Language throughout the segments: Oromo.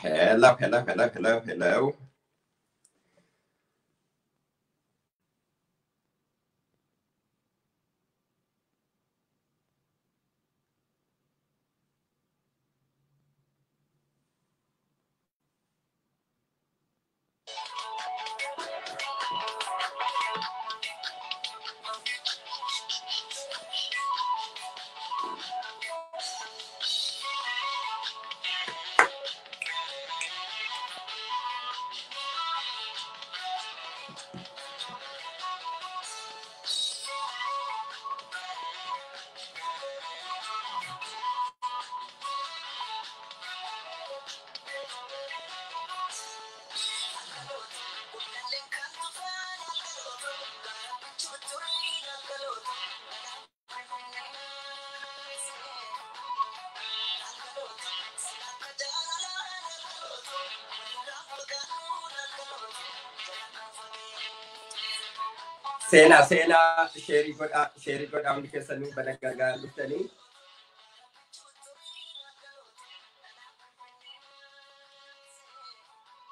Hello, hello, hello, hello, hello. Seenaa, seenaa, sheerii godhaa, sheerii godhaa, hundi keessanuu bana gargaar dhuftanii.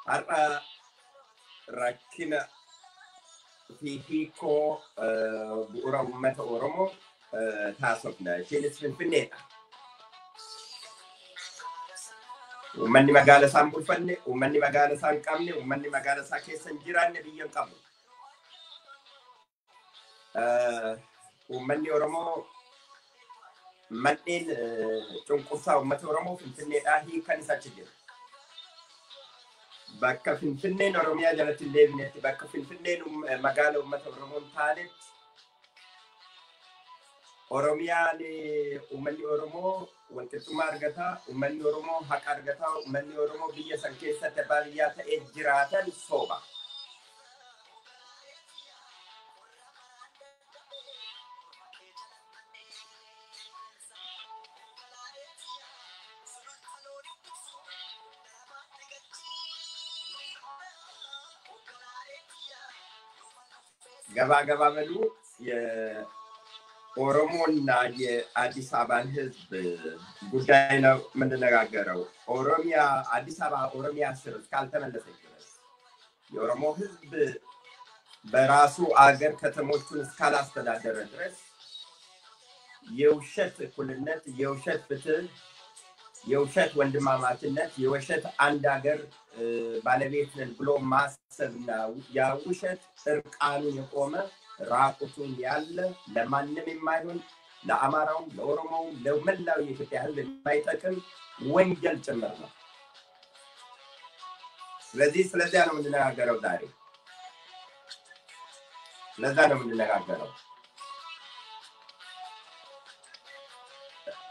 Har'a rakkina fi hiikoo bu'uura uummata Oromoo taasifna. Isheenis Finfinneedha. Uummanni magaala isaa hin bulfanne, uummanni magaala isaa hin qabne, uummanni magaala isaa keessa hin jiraanne biyya hin qabu. Uummanni Oromoo manneen cunqursaa uummata Oromoo Finfinneedhaa hiikan isa achi jira. Bakka Finfinneen Oromiyaa jalatti hin deebinetti, bakka Finfinneen magaala uummata Oromoo hin taanetti, Oromiyaan uummanni Oromoo walqixxummaa argataa, uummanni Oromoo haqa argataa, uummanni Oromoo biyya san keessatti abbaa biyyaa ta'ee jiraatan sooba. ገባ ገባ በሉ። የኦሮሞና የአዲስ አበባን ህዝብ ጉዳይ ነው የምንነጋገረው። ኦሮሚያ አዲስ አበባ ኦሮሚያ ስር እስካልተመለሰች ድረስ፣ የኦሮሞ ህዝብ በራሱ አገር ከተሞቹን እስካላስተዳደረ ድረስ የውሸት እኩልነት፣ የውሸት ፍትህ፣ የውሸት ወንድማማችነት፣ የውሸት አንድ ሀገር ባለቤት ነን ብሎ ማሰብና ያ ውሸት እርቃኑን የቆመ ራቁቱን ያለ ለማንም የማይሆን ለአማራውም፣ ለኦሮሞውም፣ ለመላው የኢትዮጵያ ህዝብ የማይጠቅም ወንጀል ጭምር ነው። ስለዚህ ስለዚያ ነው የምንነጋገረው ዛሬ። ስለዛ ነው የምንነጋገረው።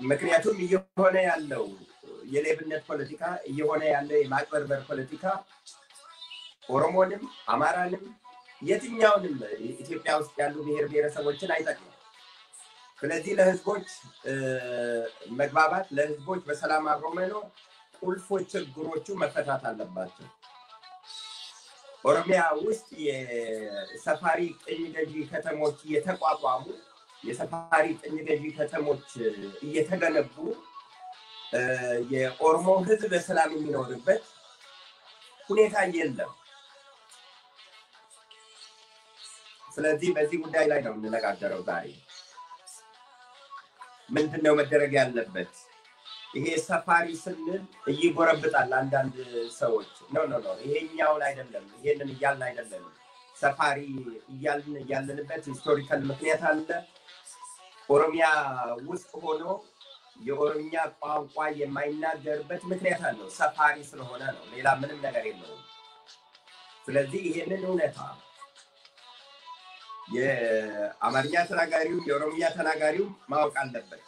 ምክንያቱም እየሆነ ያለው የሌብነት ፖለቲካ፣ እየሆነ ያለው የማጭበርበር ፖለቲካ ኦሮሞንም አማራንም የትኛውንም ኢትዮጵያ ውስጥ ያሉ ብሔር ብሔረሰቦችን አይጠቅምም። ስለዚህ ለህዝቦች መግባባት፣ ለህዝቦች በሰላም አብሮ መኖር ቁልፎች ችግሮቹ መፈታት አለባቸው። ኦሮሚያ ውስጥ የሰፋሪ ቅኝ ገዢ ከተሞች እየተቋቋሙ፣ የሰፋሪ ቅኝ ገዢ ከተሞች እየተገነቡ የኦሮሞ ህዝብ በሰላም የሚኖርበት ሁኔታ የለም። ስለዚህ በዚህ ጉዳይ ላይ ነው የምንነጋገረው ዛሬ። ምንድን ነው መደረግ ያለበት? ይሄ ሰፋሪ ስንል እይጎረብጣል አንዳንድ ሰዎች። No, no, no፣ ይሄኛውን አይደለም፣ ይሄንን እያልን አይደለም። ሰፋሪ እያልን ያለንበት historical ምክንያት አለ። ኦሮሚያ ውስጥ ሆኖ የኦሮምኛ ቋንቋ የማይናገርበት ምክንያት አለው። ሰፋሪ ስለሆነ ነው። ሌላ ምንም ነገር የለውም። ስለዚህ ይሄንን እውነታ የአማርኛ ተናጋሪው የኦሮምኛ ተናጋሪው ማወቅ አለበት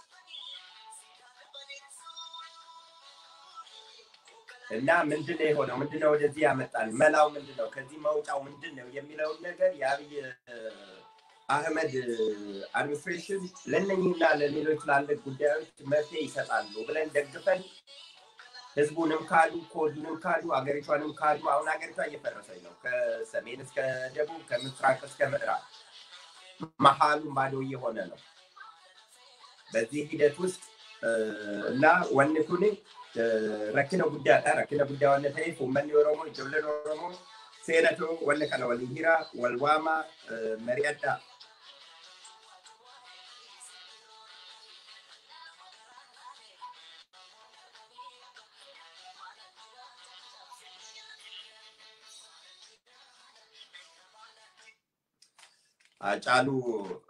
እና ምንድነው የሆነው? ምንድነው ወደዚህ ያመጣል? መላው ምንድነው? ከዚህ መውጫው ምንድነው የሚለውን ነገር የአብይ አህመድ administration ለእነኝህና ለሌሎች ትላልቅ ጉዳዮች መፍትሄ ይሰጣሉ ብለን ደግፈን ህዝቡንም ካዱ፣ cause ኡንም ካዱ፣ አገሪቷንም ካዱ። አሁን አገሪቷ እየፈረሰች ነው። ከሰሜን እስከ ደቡብ፣ ከምስራቅ እስከ ምዕራብ መሀሉን ባዶ እየሆነ ነው። በዚህ ሂደት ውስጥ እና wanni kun rakkina guddaadha. Rakkina guddaa waan ta'eef uummanni Oromoo, ijoolleen Oromoo seenatoo wanni kana walii hiraa, wal waamaa, mari'adhaa. Hacaaluu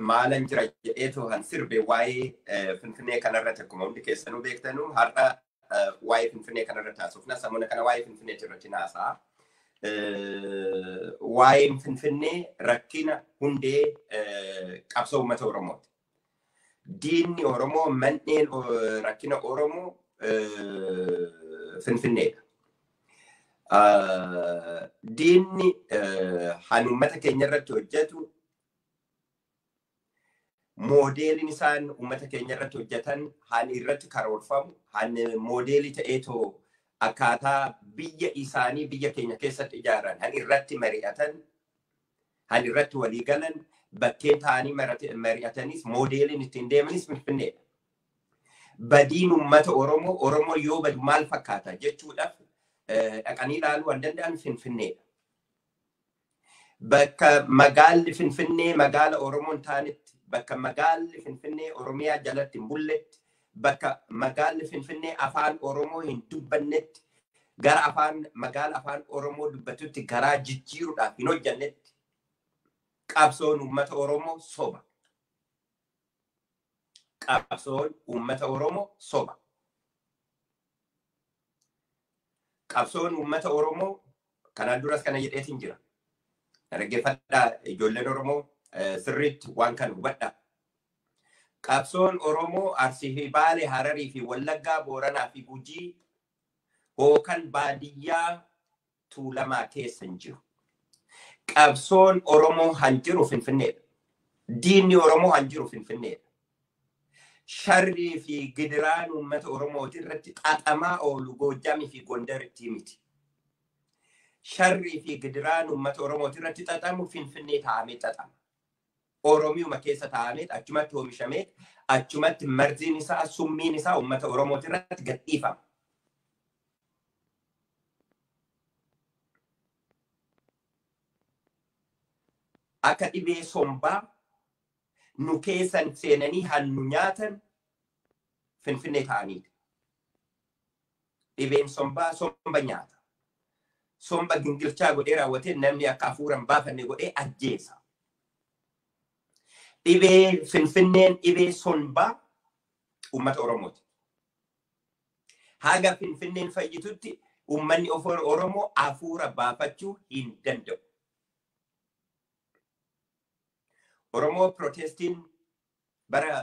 maalan jira jedheetu han sirbe waa'ee Finfinnee kanarratti akkuma hundi keessanuu beektanu har'a waa'ee Finfinnee kanarratti haasofna. Sammuna kana waa'ee Finfinnee irratti haasa'a. Waa'een Finfinnee rakkina hundee qabsoo uummata Oromooti. Diinni Oromoo manneen rakkina Oromoo Finfinneedha. Diinni han uummata keenya irratti hojjetu moodeeliin isaan uummata keenya irratti hojjetan han irratti karoorfamu han moodeelii ta'eetoo akkaataa biyya isaanii biyya keenya keessatti ijaaran han irratti mari'atan han irratti walii galan bakkeen ta'anii mari'atanis moodeeliin ittiin deemanis Finfinneedha. Badiin uummata Oromoo Oromoo yoo badu maal fakkaata jechuudhaaf dhaqanii ilaaluu waan danda'an Finfinneedha. Bakka magaalli Finfinnee magaala Oromoon taanetti, bakka magaalli Finfinnee Oromiyaa jalatti hin bulletti, bakka magaalli Finfinnee afaan Oromoo hin dubbannetti, gara afaan magaala afaan Oromoo dubbatutti garaa jijjiiruudhaaf hin hojjannetti qabsoon uummata Oromoo soba. Qabsoon uummata Oromoo soba. Qabsoon uummata Oromoo kanaan duras kana jedheetiin jira. Dhaggeeffadhaa ijoolleen Oromoo sirriitti waan kana hubadhaa. Qabsoon Oromoo Arsii fi Baalee, Hararii fi Wallaggaa, Booranaa fi Gujii hookan baadiyyaa Tuulamaa keessa hin jiru. Qabsoon Oromoo han jiru Finfinneedha. Diinni Oromoo han jiru Finfinneedha. Sharrii fi gidiraan uummata Oromooti irratti xaxamaa oolu Goojjamii fi Gondaritti miti. Sharrii fi gidiraan uummata Oromooti irratti xaxamu Finfinnee taa'amee xaxama. Oromiyuma keessa taa'amee achumatti oomishamee achumatti marziin isaa summiin isaa uummata Oromooti irratti gadhiifama. Akka dhibee sombaa nu keessan seenanii hannu nyaatan Finfinnee ta'aniidha. Dhibeen sombaa somba nyaata. Somba gingilchaa godhee raawwatee namni akka hafuura hin baafanne godhee ajjeesa. Dhibee Finfinneen dhibee sombaa uummata Oromooti. Haga Finfinneen fayyitutti uummanni Oromoo hafuura baafachuu hin danda'u. Oromoo protestiin bara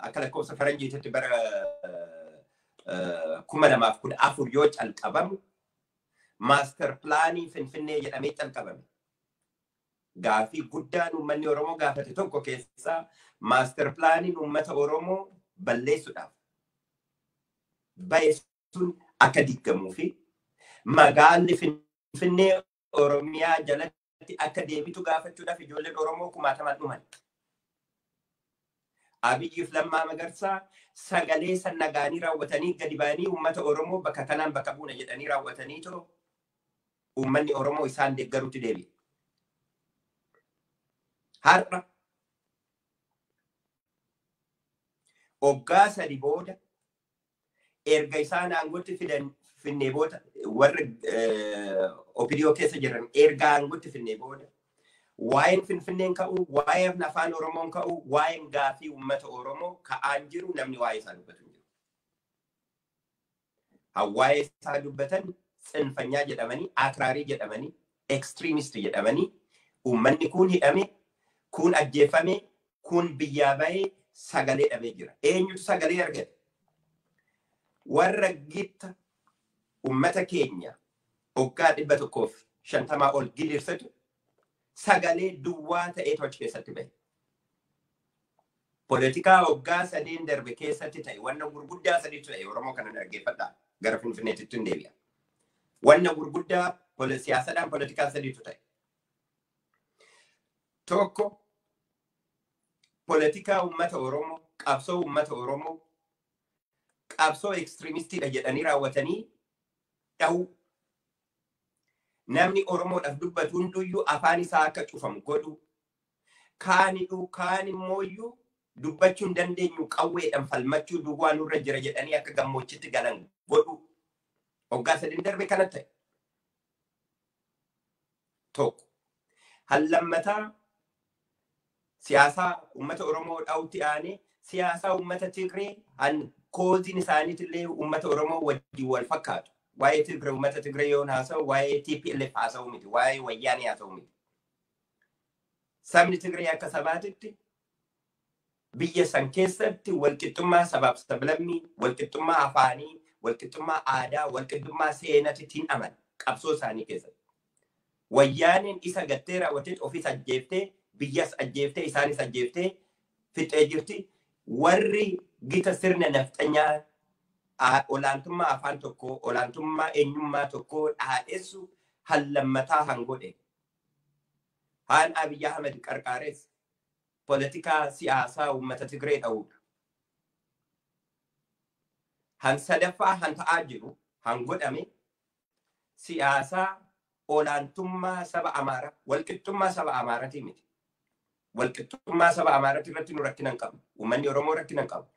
akka lakkoofsa faranjiititti bara 2014 yoo calqabamu maaster pilaanii Finfinnee jedhamee calqabame. Gaafii guddaan uummanni Oromoo gaafate tokko keessaa maaster pilaaniin uummata Oromoo balleessuudhaaf bahe sun akka diigamuu fi magaalli Finfinnee Oromiyaa jalatti akka deebitu gaafachuudhaaf ijoolleen Oromoo kumaatamaan dhuman. Abiyyiif Lammaa Magarsaa sagalee san nagaanii raawwatanii gadi ba'anii uummata Oromoo bakka kanaan bakka buuna jedhanii raawwatanii too uummanni Oromoo isaan deeggaruutti deebi'e. Har'a waggaa 3 booda erga isaan aangootti fidan finnee booda warra OPDO keessa jiran erga aangootti finnee booda Waa'een Finfinneen ka'u, waa'een afaan Oromoon ka'u, waa'een gaafii uummata Oromoo ka'aan jiru namni waa'ee isaa dubbatu hin jiru. Waa'ee isaa dubbatan tsinfanyaa jedhamanii, akraarii jedhamanii, extremist jedhamanii, uummanni kun hidhame, kun ajjeefame, kun biyyaa bahee sagalee dhabee jira. Eenyutu sagalee argate? Warra gitta uummata keenya waggaa 150 ol gidirsatu sagalee duwwaa ta'eetu achi keessatti bahe. Poolitikaa waggaa 3 darbe keessatti ta'e wanna gurguddaa sadiitu ta'e. Oromoo kana dhaggeeffadhaa, gara Finfinneetitti hin deebi'a. Wanna gurguddaa siyaasadhaan poolitikaa sadiitu ta'e. Tokko, poolitikaa uummata Oromoo, qabsoo uummata Oromoo, qabsoo extremistiidha jedhanii raawwatanii dhahuu. Namni Oromoodhaaf dubbatu hunduyyuu afaan isaa akka cufamu godhu. Kaanidhu kaan immooyyuu dubbachuu hin dandeenyu, qawweedhaan falmachuu duwwaa nurra jira jedhanii akka gammoojjitti galan godhu. Waggaa 3 darbe kana ta'e. Tokko. Hallammataa, siyaasaa uummata Oromoo dhawutti aanee siyaasaa uummata Tigree han causeiin isaaniitillee uummata Oromoo wajjin wal fakkaatu. Waa'ee Tigree, uummata Tigree yoon haasa'u, waa'ee TPLF haasa'u miti, waa'ee Wayyaanee haasa'u miti. Sabni Tigree akka sabaatitti biyya san keessatti walqixxummaa sabaaf sablammii, walqixxummaa afaanii, walqixxummaa aadaa, walqixxummaa seenaatti hin amanu qabsoo isaanii keessatti. Wayyaaneen isa gattee raawwatee ofiis ajjeeftee, biyyas ajjeeftee, isaanis ajjeeftee fixee jirti. Warri gita sirna nafxanyaa olaantummaa afaan tokkoo, olaantummaa eenyummaa tokkoo dhaadheessu hallammataa han godhe. Haan Abiyyi Ahmed qarqaares poolitikaa siyaasaa uummata Tigree dha'uudha. Han sadaffaa han ta'aa jiru, han godhame, siyaasaa olaantummaa saba Amaaraa, walqixxummaa saba Amaaraatii miti. Walqixxummaa saba Amaaraatii irratti nu rakkina hin qabnu. Uummanni Oromoo rakkina hin qabu.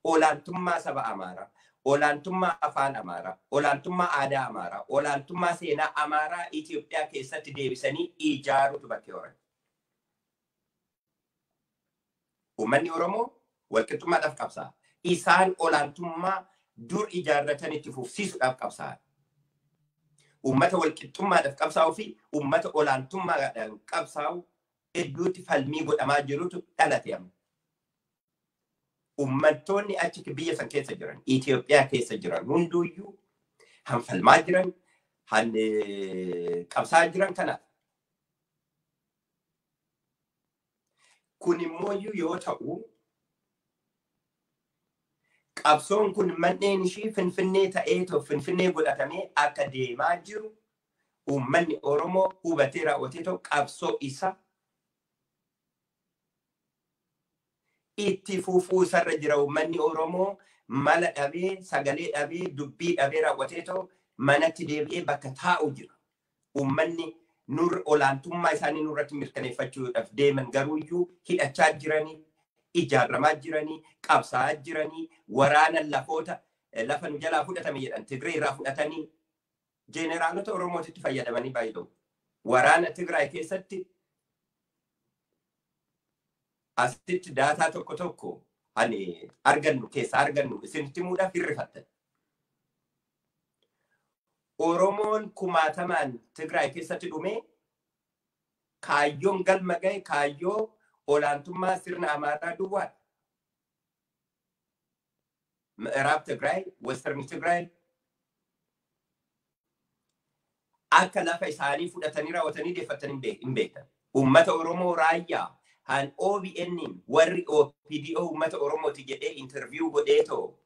Olaantummaa saba Amaaraa, olaantummaa afaan Amaaraa, olaantummaa aadaa Amaaraa, olaantummaa seenaa Amaaraa Itoophiyaa keessatti deebisanii ijaaruutu bakkee horan. Uummanni Oromoo walqixxummaadhaaf qabsaa'a. Isaan olaantummaa dur ijaarratan itti fufsiisuudhaaf qabsaa'a. Uummata walqixxummaadhaaf qabsaa'uu fi uummata olaantummaadhaan qabsaa'u hedduutti falmii godhamaa jirutu dhalate amma. Uummattoonni achi biyya san keessa jiran, Itoophiyaa keessa jiran hunduyyuu han falmaa jiran, han qabsaa'aa jiran kanaaf. Kun immoo yoo ta'u, qabsoon kun manneen ishii Finfinnee ta'ee Finfinnee godhatamee akka deemaa jiru uummanni Oromoo hubatee raawwatee ta'u qabsoo isa itti fufuu isarra jira. Uummanni Oromoo mala dhabee, sagalee dhabee, dubbii dhabee raawwatee ta'u manatti deebi'ee bakka taa'u jira. Uummanni nur olaantummaa isaanii nurratti mirkaneeffachuudhaaf deeman garuuyyuu hidhachaa jiranii, ijaaramaa jiranii, qabsaa'aa jiranii, waraana lafoota lafa nu jalaa fudhatame jedhan Tigree irraa fudhatanii jeeneraalota Oromootitti fayyadamanii baay'ee waraana Tigraay keessatti. Asitti data tokko tokko ani argannu keessa argannu isinitti himuudhaaf hirrifattan. Oromoon kumaatamaan Tigraay keessatti dhumee kaayyoon galma gahe kaayyoo olaantummaa sirna Amaaraa duwwaadha. Miraab Tigraay, Western Tigraay akka lafa isaanii fudhatanii raawwatanii deeffatanii hin beekan. Uummata Oromoo raayyaa han OBN warri OPDO uummata Oromooti jedhee interview godhee too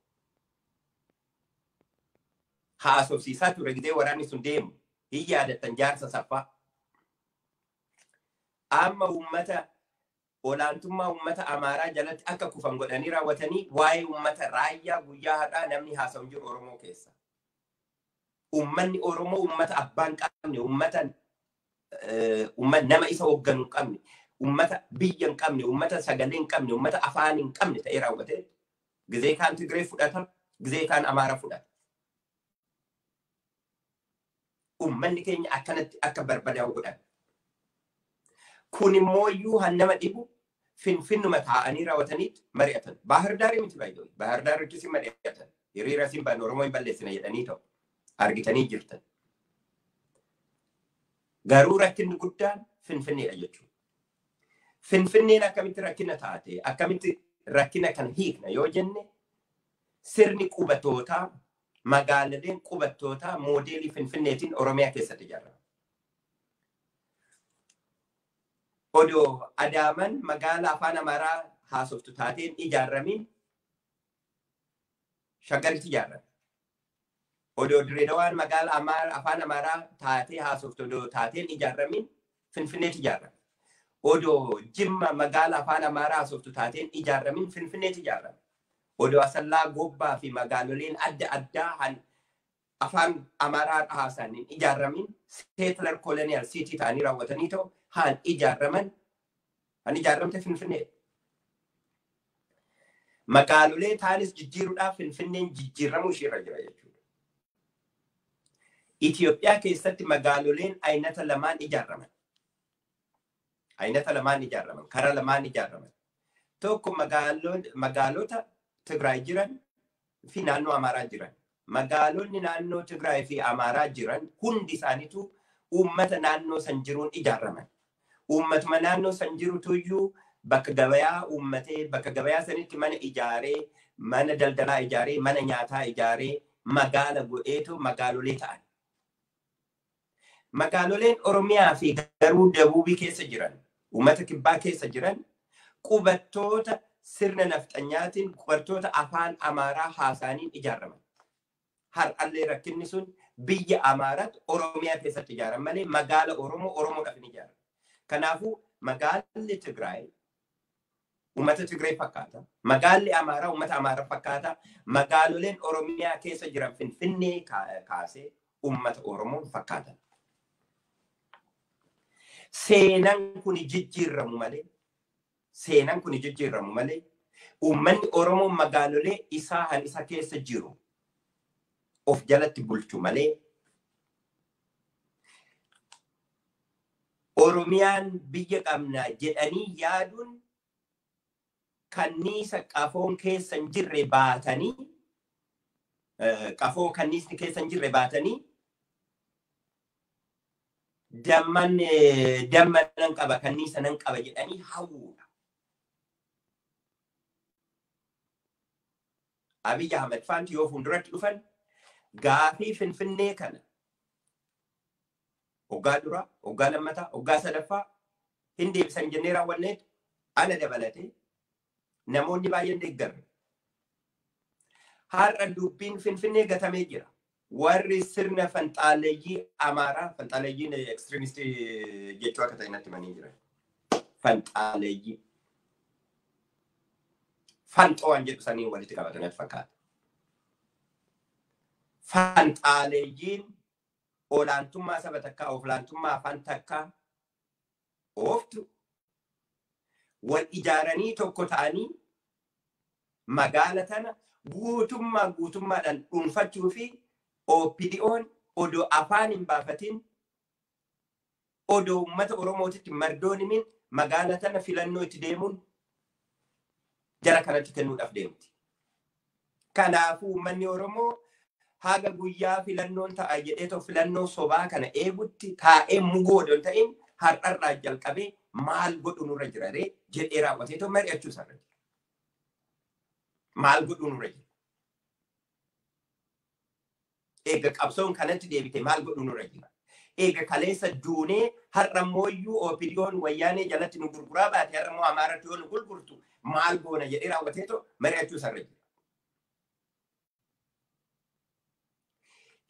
haasofsiisaa ture gidee waraanni sun deemu hin yaadattan, jaarsa saffaa. Amma uummata olaantummaa uummata Amaaraa jalatti akka kufan godhanii raawwatanii waa'ee uummata raayyaa guyyaa har'aa namni haasa'u jiru Oromoo keessa. Uummanni Oromoo uummata abbaa hin qabne, uummata nama isa hoogganu hin qabne, uummata biyya hin qabne, uummata sagalee hin qabne, uummata afaan hin qabne ta'ee raawwatee gizee kaan Tigree fudhata, gizee kaan Amaara fudhata. Uummanni keenya akkanatti akka barbadaa'u godhan. Kun immoo iyyuu hannama dhibu Finfinnuma taa'anii raawwataniit mari'atan. Baahir Daarii miti baay'ee. Baahir Daariittis hin mari'atan. Hiriira siin baan Oromoo hin balleessina jedhanii ta'u. Argitanii jirtan. Garuu rakkinni guddaan Finfinneedha jechuudha. Finfinneen akkamitti rakkina taate, akkamitti rakkina kan hiikna yoo jenne, sirni qubatootaa, magaaloleen qubattootaa moodeelii Finfinneetiin Oromiyaa keessatti ijaarama. Odoo Adaaman magaala afaan Amaaraa haasoftu taateen ijaarramiin Shaggaritti ijaarrame. Odoo Direedawaan magaala afaan Amaaraa taatee haasoftu odoo taateen ijaarramiin Finfinneetti ijaarrame. Odoo Jimma magaala afaan Amaaraa haasoftu taateen ijaarramiin Finfinneetti ijaarrame. Odoo Asallaa, Gobbaa fi magaaloleen adda addaa afaan Amaaraa haasan hin ijaarramiin settler colonial city ta'anii raawwatanii ta'u haan ijaarraman han ijaarramte Finfinnee. Magaalolee taanis jijjiiruudhaaf Finfinneen jijjiiramuu isheerra jira jechuudha. Itoophiyaa keessatti magaaloleen aynata lamaan ijaarraman. Aynata lamaan ijaarraman, karaa lamaan ijaarraman. Tokko magaalota Tigraay jiran fi naannoo Amaaraa jiran. Magaalonni naannoo Tigraay fi Amaaraa jiran hundi isaaniitu uummata naannoo san jiruun ijaarraman. Uummatuma naannoo san jirutuyyuu bakka gabayaa uummatee, bakka gabayaa sanitti mana ijaaree, mana daldalaa ijaaree, mana nyaataa ijaaree, magaala godheetu magaalolee ta'an. Magaaloleen Oromiyaa fi garuu Dabuubii keessa jiran, uummata kibbaa keessa jiran, qubattoota sirna nafxanyaatiin qubattoota afaan Amaaraa haasaaniin ijaaraman. Har'allee rakkinni sun biyya Amaaraatti Oromiyaa keessatti ijaaran malee magaala Oromoo Oromoodhaaf hin ijaaran. Kanaafuu magaalli Tigraay uummata Tigraay fakkaata. Magaalli Amaaraa uummata Amaaraa fakkaata. Magaaloleen Oromiyaa keessa jiran Finfinnee kaasee uummata Oromoo fakkaatan. Seenaan kun jijjiiramu malee, seenaan kun jijjiiramu malee, uummanni Oromoo magaalolee isaa han isa keessa jiru of jalatti bulchu malee, Oromiyaan biyya qabna jedhanii yaaduun kanniisa qafoon keessa hin jirre baatanii, qafoo kanniisni keessa hin jirre baatanii, damman damma nan qaba, kanniisa nan qaba jedhanii hawwuudha. Abiy Ahmed faanti yoo fuulduratti dhufan gaafii Finfinnee kana hoggaa duraa, hoggaa lammataa, hoggaa sadaffaa hin deebisan jennee raawwanneet ana dabalatee namoonni baay'een deeggarre. Har'a dubbiin Finfinnee gatamee jira. Warri sirna fanxaaleeyyii Amaaraa, fanxaaleeyyiin extremistii jechuu akka ta'e natti himanii jiran. Fanxaaleeyyii. Fanxoo waan jedhu saniin walitti qabatan natti fakkaata. Fanxaaleeyyiin olaantummaa saba takkaa, olaantummaa afaan takkaa ooftu wal ijaaranii tokko ta'anii magaala tana guutummaa guutummaadhaan dhuunfachuu fi OPDO'n odoo afaan hin baafatin, odoo uummata Oromootitti mardoon himin, magaala tana filannoo itti deemuun jara kanatti kennuudhaaf deemti. Kanaafuu uummanni Oromoo haga guyyaa filannoon ta'a jedhee ta'u filannoo sobaa kana eegutti taa'ee mugoo odoo hin ta'in, har'arraa jalqabee maal godhu nurra jira ree jedhee raawwatee ta'u mari'achuu isarra jira. Maal godhu nurra jira? Eega qabsoon kanatti deebite maal godhu nurra jira? Eega kaleessa duunee har'a mooyyuu OPDO'n wayyaanee jalatti nu gurguraa baate, har'a immoo Amaaratti yoo nu gurgurtu maal goona jedhee raawwatee ta'u mari'achuu isarra jira.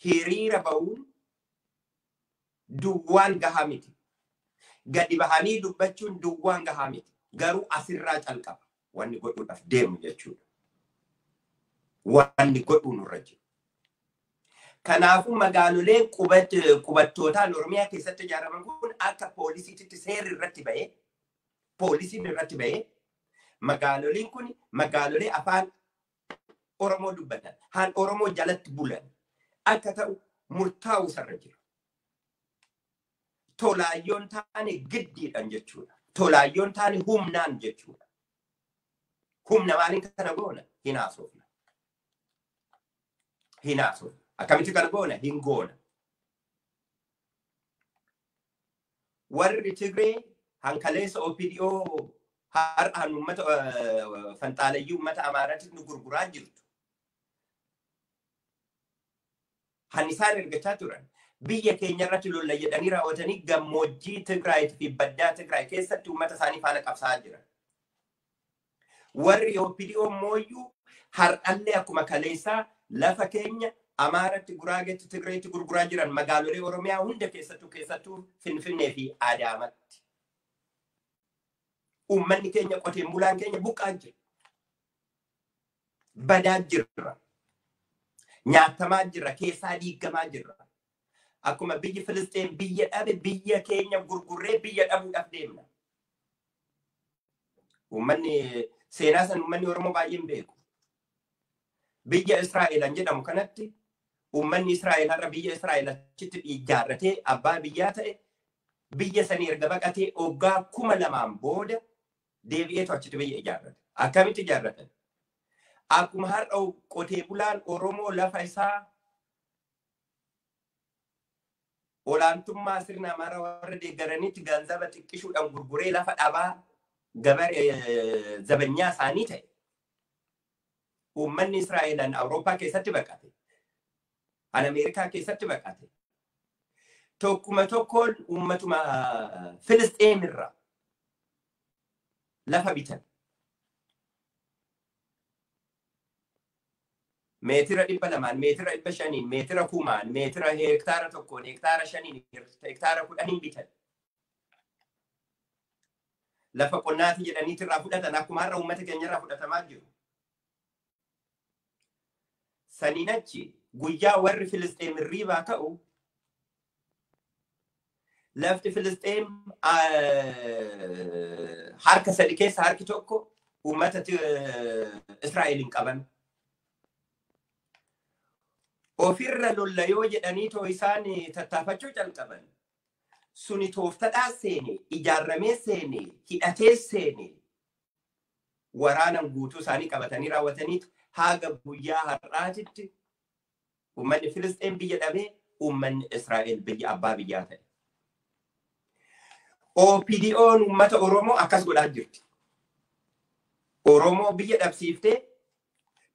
Hiriira ba'uun duwwaan gahaa miti. Gadi bahanii dubbachuun duwwaan gahaa miti. Garuu asirraa calqaba wanni godhuudhaaf deemu jechuudha. Wanni godhuu nurra jiru. Kanaafuu magaaloleen qubattootaan Oromiyaa keessatti ijaaraman kun akka poolisiitti seerri irratti ba'ee, poolisiin irratti ba'ee, magaaloleen kun magaalolee afaan Oromoo dubbatan, haan Oromoo jalatti bulan akka ta'u murtaa'u isarra jira. Tolaayyoon taane giddiidhaan jechuudha. Tolaayyoon taane humnaan jechuudha. Humna maaliin kana goona? Hin haasofna. Hin haasofna. Akkamitti kana goona? Hin goona. Warri Tigree hankaleessa OPDO har'aan uummata fanxaalayyii uummata Amaaraatti nu gurguraa jirtu. Han isaan ergachaa turan biyya keenya irratti lolla jedhanii raawwatanii gammoojjii Tigraay fi baddaa Tigraay keessatti uummata isaanii faana qabsaa'aa jiran. Warri OPDO mooyyuu har'allee akkuma kaleessaa lafa keenya Amaaratti, Guraagetti, Tigreetti gurguraa jiran magaalolee Oromiyaa hunda keessattuu Finfinnee fi Adaamatti. Uummanni keenya qoteen bulaan keenya buqqaa jira. Badaa jirra. Nyaatamaa jirra. Keessaa diigamaa jirra. Akkuma biyyi Filisteen biyya dhabe biyya keenya gurgurree biyya dhabuudhaaf deemna. Uummanni seenaa san uummanni Oromoo baay'een beeku. Biyya Israa'elan jedhamu kanatti uummanni Israa'el har'a biyya Israa'el achitti ijaarratee abbaa biyyaa ta'e biyya sanii erga baqatee waggaa 2000 booda deebi'eetu achitti biyya ijaarrate. Akkamitti ijaarratan? Akkuma har'a qotee bulaan Oromoo lafa isaa olaantummaa sirna Amaaraa warra deeggaranitti ganzaba xiqqishuudhaan gurguree lafa dhabaa gabaree zabanyaa isaanii ta'e. Uummanni Israa'elan Awurooppaa keessatti baqate. An Ameerikaa keessatti baqate. Tokkuma tokkoon uummatuma Filisxeem irraa lafa bitan. Meetira 200, meetira 500, meetira 1000, meetira hektaara 1, hektaara 5, hektaara 10 bitan. Lafa qonnaati jedhaniitu irraa fudhatan akkuma har'a uummata keenya irraa fudhatamaa jiru. Saniin achi guyyaa warri Filisxeem hirriibaa ka'u lafti Filisxeem harka 3 keessa harki 1 uummata Israa'eliin qaban. Ofirra lolla yoo jedhanii too isaan tattaafachuu calqaban. Suni tooftadhaa seene, ijaarramee seene, hidhatee seene waraanan guutuu isaanii qabatanii raawwataniitu haga guyyaa har'aatitti uummanni Filisxeen biyya dhabee uummanni Israa'el biyya abbaa biyyaa ta'e. OPDO'n uummata Oromoo akkas godhaa jirti. Oromoo biyya dhabsiiftee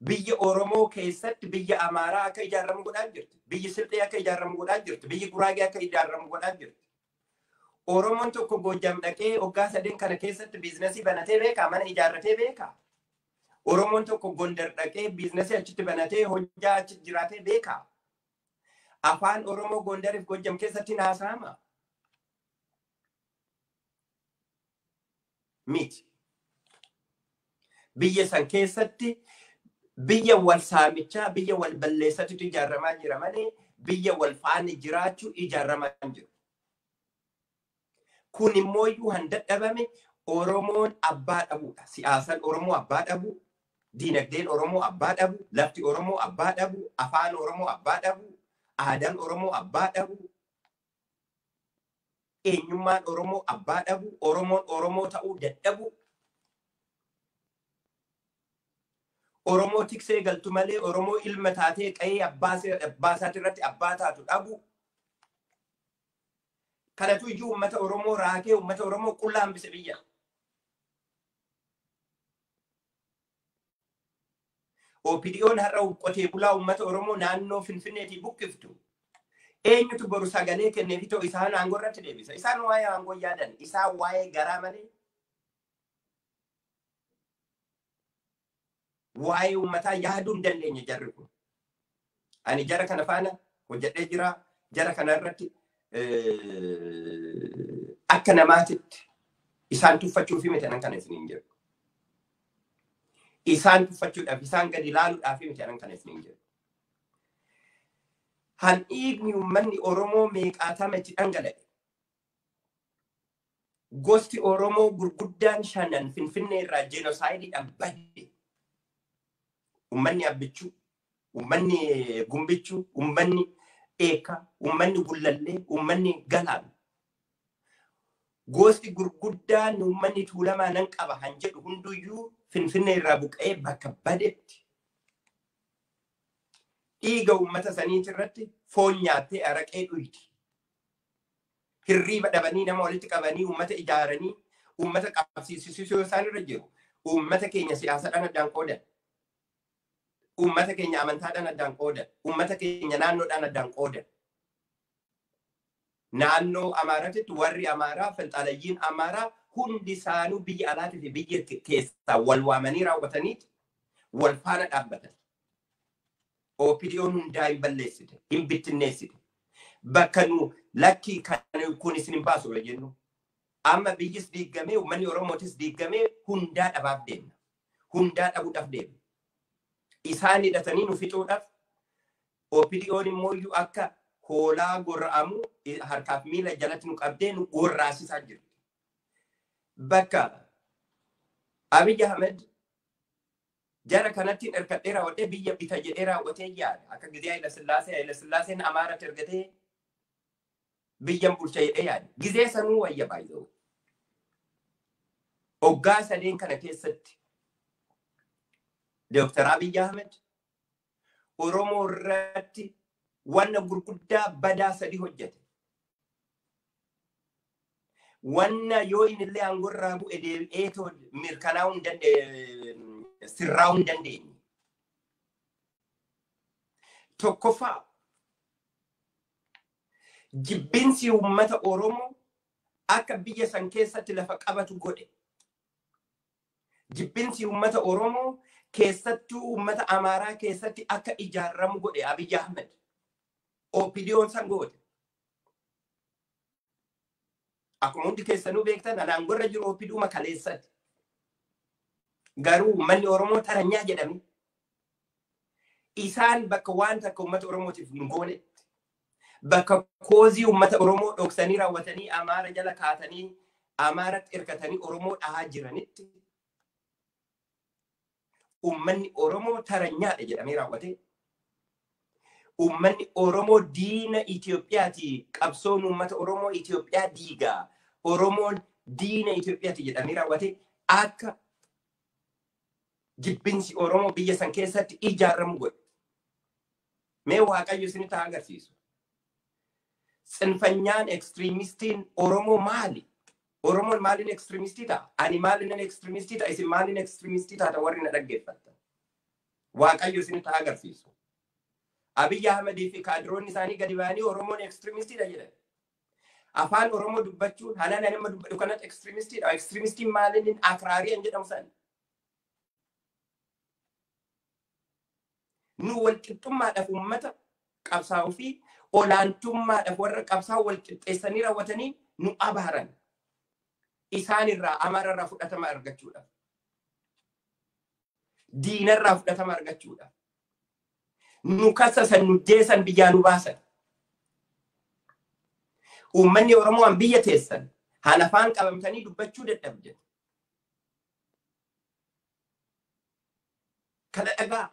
biyya Oromoo keessatti biyya Amaaraa akka ijaaramu godhaa jirti. Biyyi Silxee akka ijaaramu godhaa jirti. Biyyi Guraagee akka ijaaramu godhaa jirti. Oromoon tokko Goojam dhaqee waggaa 3 kana keessatti biizinasii banatee beekaa? Mana ijaarratee beekaa? Oromoon tokko Gondar dhaqee biizinasii achitti banatee hojjaa achitti jiraatee beekaa? Afaan Oromoo Gondariif Goojam keessatti haasa'ama? Miti. Biyya san keessatti biyya wal saamichaa, biyya wal balleessatutu ijaaramaa jira malee biyya wal faana jiraachuu ijaaramaa hin jiru. Kun immoo iyyuu han dadhabame Oromoon abbaa dhabuudha. Siyaasaan Oromoo abbaa dhabuu, diinagdeen Oromoo abbaa dhabuu, lafti Oromoo abbaa dhabuu, afaan Oromoo abbaa dhabuu, aadaan Oromoo abbaa dhabuu, eenyummaan Oromoo abbaa dhabuu, Oromoon Oromoo ta'uu dadhabuu. Oromoo tiksee galtu malee Oromoo ilma taatee qa'ee abbaa isaatii irratti abbaa taatu dhabu. Kanatu iyyuu uummata Oromoo raakee uummata Oromoo qullaa hambise biyya. OPDO'n har'a qotee bulaa uummata Oromoo naannoo Finfinneetii buqqiftu. Eenyutu boru sagalee kenneefi ta'u isaan aangoo irratti deebisa. Isaan waa'ee aangoo yaadan, isaan waa'ee garaa malee. Waa'ee uummataa yaaduu hin dandeenye jarri kun. Ani jara kana faana hojjedhee jira. Jara kana irratti akka namaatitti isaan tuffachuuf miti anan kana isiniin jedhu. Isaan tuffachuudhaaf, isaan gadi ilaaluudhaaf miti anan kana isiniin jedhu. Han dhiigni uummanni Oromoo meeqaatama itti dhangala'e. Gosti Oromoo gurguddaan 5 Finfinnee irraa jeenosaayidiidhaan badde. Uummanni Abbichuu, uummanni Gumbichuu, uummanni Eekkaa, uummanni Gullallee, uummanni Galaan. Gosti gurguddaan uummanni Tuulamaa nan qaba han jedhu hunduyyuu Finfinnee irraa buqqa'ee bakka badetti. Dhiiga uummata saniiti irratti foon nyaattee araqee dhuyti. Hirriiba dhabanii nama walitti qabanii uummata ijaaranii uummata qabsiisisuu isaan irra jiru. Uummata keenya siyaasaadhaan addaan qoodan. Uummata keenya amantaadhaan addaan qoodan. Uummata keenya naannoodhaan addaan qoodan. Naannoo Amaaraatitti warri Amaaraa, finxaalayyiin Amaaraa hundi isaanuu biyya alaatii fi biyya keessaa wal waamanii raawwataniiti wal faana dhaabbatan. OPDO'n hundaa hin balleessite, hin bittinneessite. Bakka nu lakkii kan kun isin hin baasu jennu. Amma biyyis diigamee, uummanni Oromootis diigamee hundaa dhabaaf deemna. Hundaa dhabuudhaaf deemna. Isaan hidhatanii nu fixuudhaaf OPDO'n immoo akka hoolaa gorra'amu harkaaf miila jalatti nu qabdee nu gorraasisaa jirti. Bakka Abiy Ahmed jara kanatti hirkadhee raawwadhee biyya bita jedhee raawwatee yaada. Akka gizee Haayila Sillaasee, Haayila Sillaaseen Amaaratti ergatee biyyan bulcha jedhee yaada. Gizee sanuu wayya baay'ee. Hoggaa sadeen kana keessatti Dooktar Abiy Ahmed Oromoo irratti wanna gurguddaa badaa sadi hojjete. Wanna yoo inni illee aangoo irraa bu'e deebi'ee mirkanaa'uu hin dandeenye, sirraa'uu hin dandeenye. Tokkoffaa, jibbinsi uummata Oromoo akka biyya san keessatti lafa qabatu godhe. Jibbinsi uummata Oromoo keessattuu uummata Amaaraa keessatti akka ijaaramu godhe Abiy Ahmed. OPDO'n san goote. Akkuma hundi keessanuu beektan, anaan gorra jiru OPDOma kaleessatti. Garuu uummanni Oromoo taranyaa jedhame. Isaan bakka waan takka uummata Oromootiif hin goonetti. Bakka cause uummata Oromoo dhoksanii raawwatanii Amaara jala kaatanii Amaaratti hirkatanii Oromoo dhahaa jiranitti, uummanni Oromoo taranyaadha jedhamee raawwatee, uummanni Oromoo diina Itoophiyaati, qabsoon uummata Oromoo Itoophiyaa diigaa, Oromoon diina Itoophiyaati jedhamee raawwatee akka jibbinsi Oromoo biyya san keessatti ijaaramu godhe. Mee Waaqayyo isinitti haa agarsiisu. Tsinfanyaan extremistiin Oromoo maali? Oromoon maaliin extremistii ta'a? Ani maaliin extremistii ta'a? Isin maaliin extremistii taata, warri na dhaggeeffattan? Waaqayyo isinitti haa agarsiisu. Abiyyi Ahmedii fi kaadiroonni isaanii gadi ba'anii Oromoon extremistiidha jedhan. Afaan Oromoo dubbachuun haala nama dubbadhu kanatti extremistiidha. Extremistiin maaliin akraariyan jedhamu san? Nu walqixxummaadhaaf uummata qabsaa'uu fi olaantummaadhaaf warra qabsaa'u wal qixxeessanii raawwatanii nu abaaran. Isaan irraa, Amaara irraa fudhatama argachuudhaaf. Diinarraa fudhatama argachuudhaaf. Nu kasasan, nu jeesan, biyyaa nu baasan. Uummanni Oromoo an biyya teessan haala afaan qabamtanii dubbachuu dadhabdan. Kana dhagaa.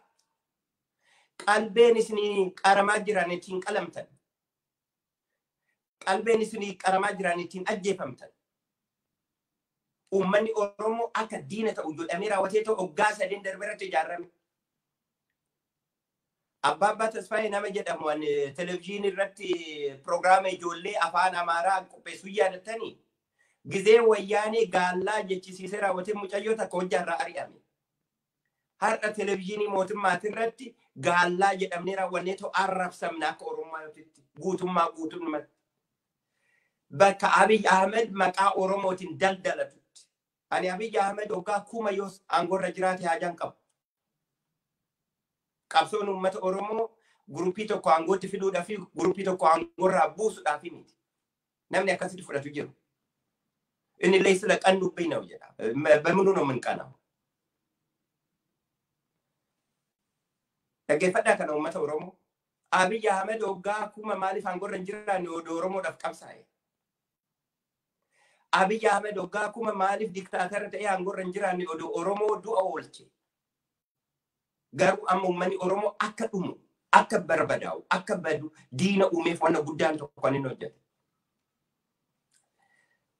Qalbeen isinii qaramaa jiran ittiin qalamtan. Qalbeen isinii qaramaa jiran ittiin ajjeefamtan. Uummanni Oromoo akka diina ta'u jedhamee raawwatee ta'u hoggaa sadeen darbe irratti ijaarame. Abbaa Abbaa Tasfaayee nama jedhamu an televizyiinii irratti piroogiraama ijoollee afaan Amaaraa qopheessuu yaadattanii, gizee Wayyaanee gaallaa jechisiisee raawwatee mucayyoo takka hojjaarraa ari'ame. Har'a televizyiinii mootummaati irratti gaallaa jedhamnee raawwannee ta'u arrabsamna akka Oromootitti guutummaa guutummaatti. Bakka Abiy Ahmed maqaa Oromootiin daldalatutti. Ani Abiy Ahmed hoggaa 1000 yoo aangoorra jiraate haajaan qabu. Qabsoon uummata Oromoo guruppii tokko aangootti fiduudhaa fi guruppii tokko aangoorraa buusuudhaaf miti. Namni akkasitti fudhatu jiru. Inni illee sila ቀኑብኝ ነው jedha. በምኑ ነው የምንቀናው? Dhaggeeffadhaa kana, uummata Oromoo. Abiy Ahmed hoggaa 1000 maaliif aangoorra hin jiraanne odoo Oromoodhaaf qabsaa'e? Abiy Ahmed hoggaa 1000 maaliif diktaatara ta'ee aangoorra hin jiraanne odoo Oromoo du'a oolche? Garuu amma uummanni Oromoo akka dhumu, akka barbadaa'u, akka badu diina uumeef wanna guddaan tokko kan inni hojjete.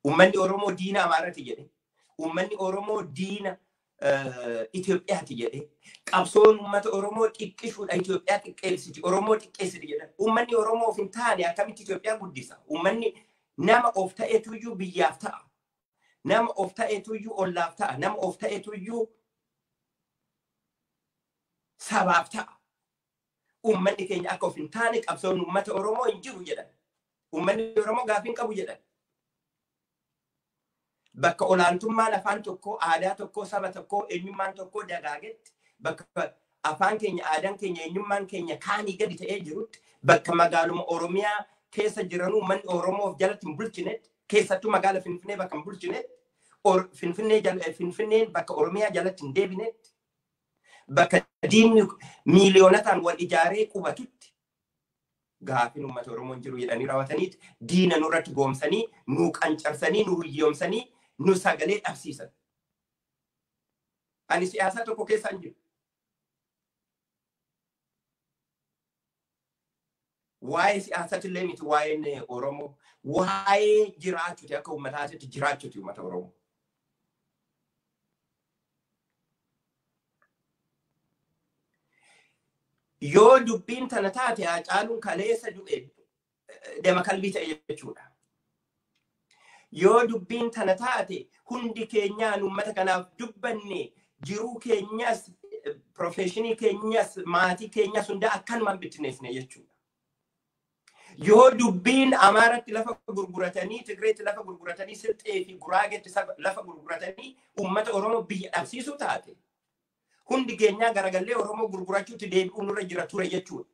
Uummanni Oromoo diina Amaarati jedhe. Uummanni Oromoo diina Itoophiyaati jedhe. Qabsoon uummata Oromoo xiqqishuudha, Itoophiyaa xiqqeessiti, Oromoo xiqqeessiti jedhan. Uummanni Oromoo of hin taane akkamitti Itoophiyaa guddisa? Uummanni nama of ta'etuyyuu biyyaaf ta'a. Nama of ta'etuyyuu ollaaf ta'a. Nama of ta'etuyyuu sabaaf ta'a. Uummanni keenya akka of hin taane qabsoon uummata Oromoo hin jiru jedhan. Uummanni Oromoo gaafii hin qabu jedhan. Bakka olaantummaan afaan tokkoo, aadaa tokkoo, saba tokkoo, eenyummaan tokkoo dagaagetti, bakka afaan keenya, aadaan keenya, eenyummaan keenya kaanii gadi ta'ee jirutti, bakka magaaluma Oromiyaa keessa jiranuu uummanni Oromoo of jalatti hin bulchinetti, keessattuu magaala Finfinnee bakka hin bulchinetti, Finfinneen bakka Oromiyaa jalatti hin deebinetti, bakka diinni miiliyoonotaan wal ijaaree qubatutti gaafiin uummata Oromoo hin jiru jedhanii raawwataniiti diina nurratti goomsanii, nu qancarsanii, nu hiyyoomsanii, nu sagalee dhabsiisan. Ani siyaasaa tokko keessa hin jiru. Waa'ee siyaasatillee miti waa'een Oromoo, waa'ee jiraachuuti, akka uummataatitti jiraachuuti uummata Oromoo. Yoo dubbiin tana taate Haacaaluun kaleessa du'e dema kalbii ta'e jechuudha. Yoo dubbiin tana taate hundi keenyaan uummata kanaaf dubbanne, jiruu keenyas, profeshinii keenyas, maatii keenyas hunda akkanumaan bittinneessine jechuudha. Yoo dubbiin Amaaratti lafa gurguratanii, Tigreetti lafa gurguratanii, Silxee fi Guraageetti lafa gurguratanii uummata Oromoo biyya dhabsiisuu taate, hundi keenyaa garagallee Oromoo gurgurachuutti deebi'uu nurra jira ture jechuudha.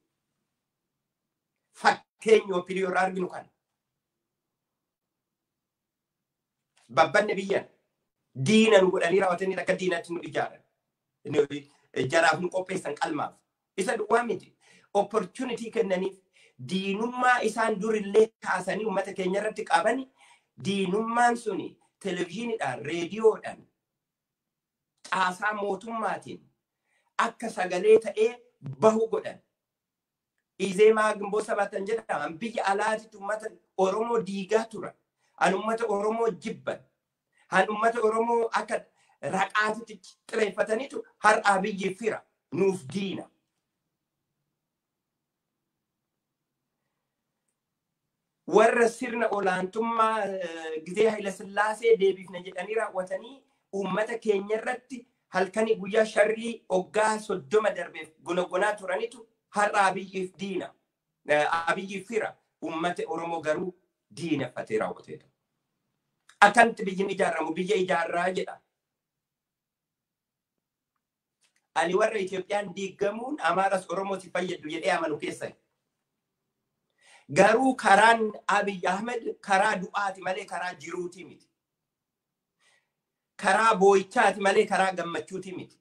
Fakkeenya OPDO irraa arginu kana. Babbanne biyyan diina nu godhanii raawwatanii akka diinatti nu ijaaran. Jaraaf nu qopheessan qalmaaf. Isa duwwaa miti. Opportunity kennaniif diinummaa isaan durillee kaasanii uummata keenya irratti qaban, diinummaan suni televizyiiniidhaan, reediyoodhaan, caasaa mootummaatiin akka sagalee ta'ee bahu godhan. Izeemaa Gimboo Sabaatan jedhaman biyya alaatitti uummata Oromoo diigaa turan. An uummata Oromoo jibban. An uummata Oromoo akka raqaatitti xireeffataniitu har'aa biyyi fira nuuf diina. Warra sirna olaantummaa gizee Haayila Sillaasee deebifna jedhanii raawwatanii uummata keenya irratti halkanii guyyaa sharrii hoggaa 30 darbeef gonogonaa turanitu har'a Abiyyiif diina. Abiyyiif fira, uummata Oromoo garuu diinaffatee raawwateera. Akkamitti biyyi ijaaramu biyya ijaarraa jedha. Ani warra Itoophiyaan diigamuun Amaaras Oromoos fayyadu jedhee amanu keessa. Garuu karaan Abiy Ahmed karaa du'aati malee karaa jiruuti miti. Karaa boo'ichaati malee karaa gammachuuti miti.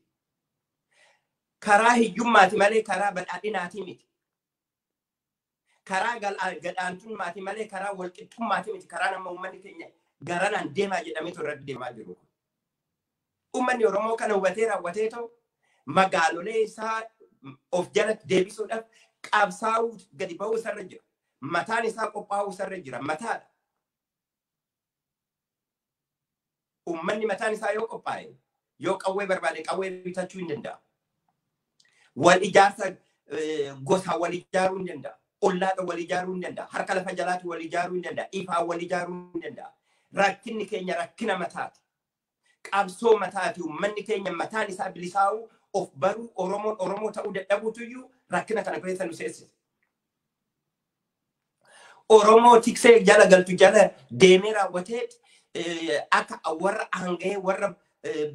Karaa hiyyummaati malee karaa badhaadhinaati miti. Karaa gadhaantummaati malee karaa walqixxummaati miti. Karaa nama uummanni keenya garanaan deemaa jedhameetu irratti deemaa jiru. Uummanni Oromoo kana hubatee raawwatee ta'u magaalolee isaa of jalatti deebisuudhaaf qabsaa'uu gadi ba'uu isarra jira. Mataan isaa qophaa'uu isarra jira. Mataadha. Uummanni mataan isaa yoo qophaa'e, yoo qawwee barbaade qawwee bitachuu hin danda'a. Wal ijaarsa gosa wal ijaaruu hin danda'a. Ollaadha wal ijaaruu hin danda'a. Harka lafa jalaatti wal ijaaruu hin danda'a. Ifaa wal ijaaruu hin danda'a. Rakkinni keenya rakkina mataati. Qabsoo mataati. Uummanni keenya mataan isaa bilisaa'uu of baruu, Oromoon Oromoo ta'uu dadhabuutuyyuu rakkina kana keessa nu seensise. Oromoo tiksee jala galtu jala deemee raawwatee akka warra aanga'ee warra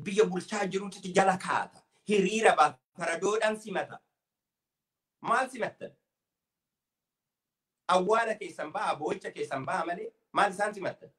biyya bulchaa jirutti jala kaata. Hiriira baata. Faradoodhaan simata. Maal simattan? Awwaala keessan ba'a, boo'icha keessan ba'a malee maal isaan simattan?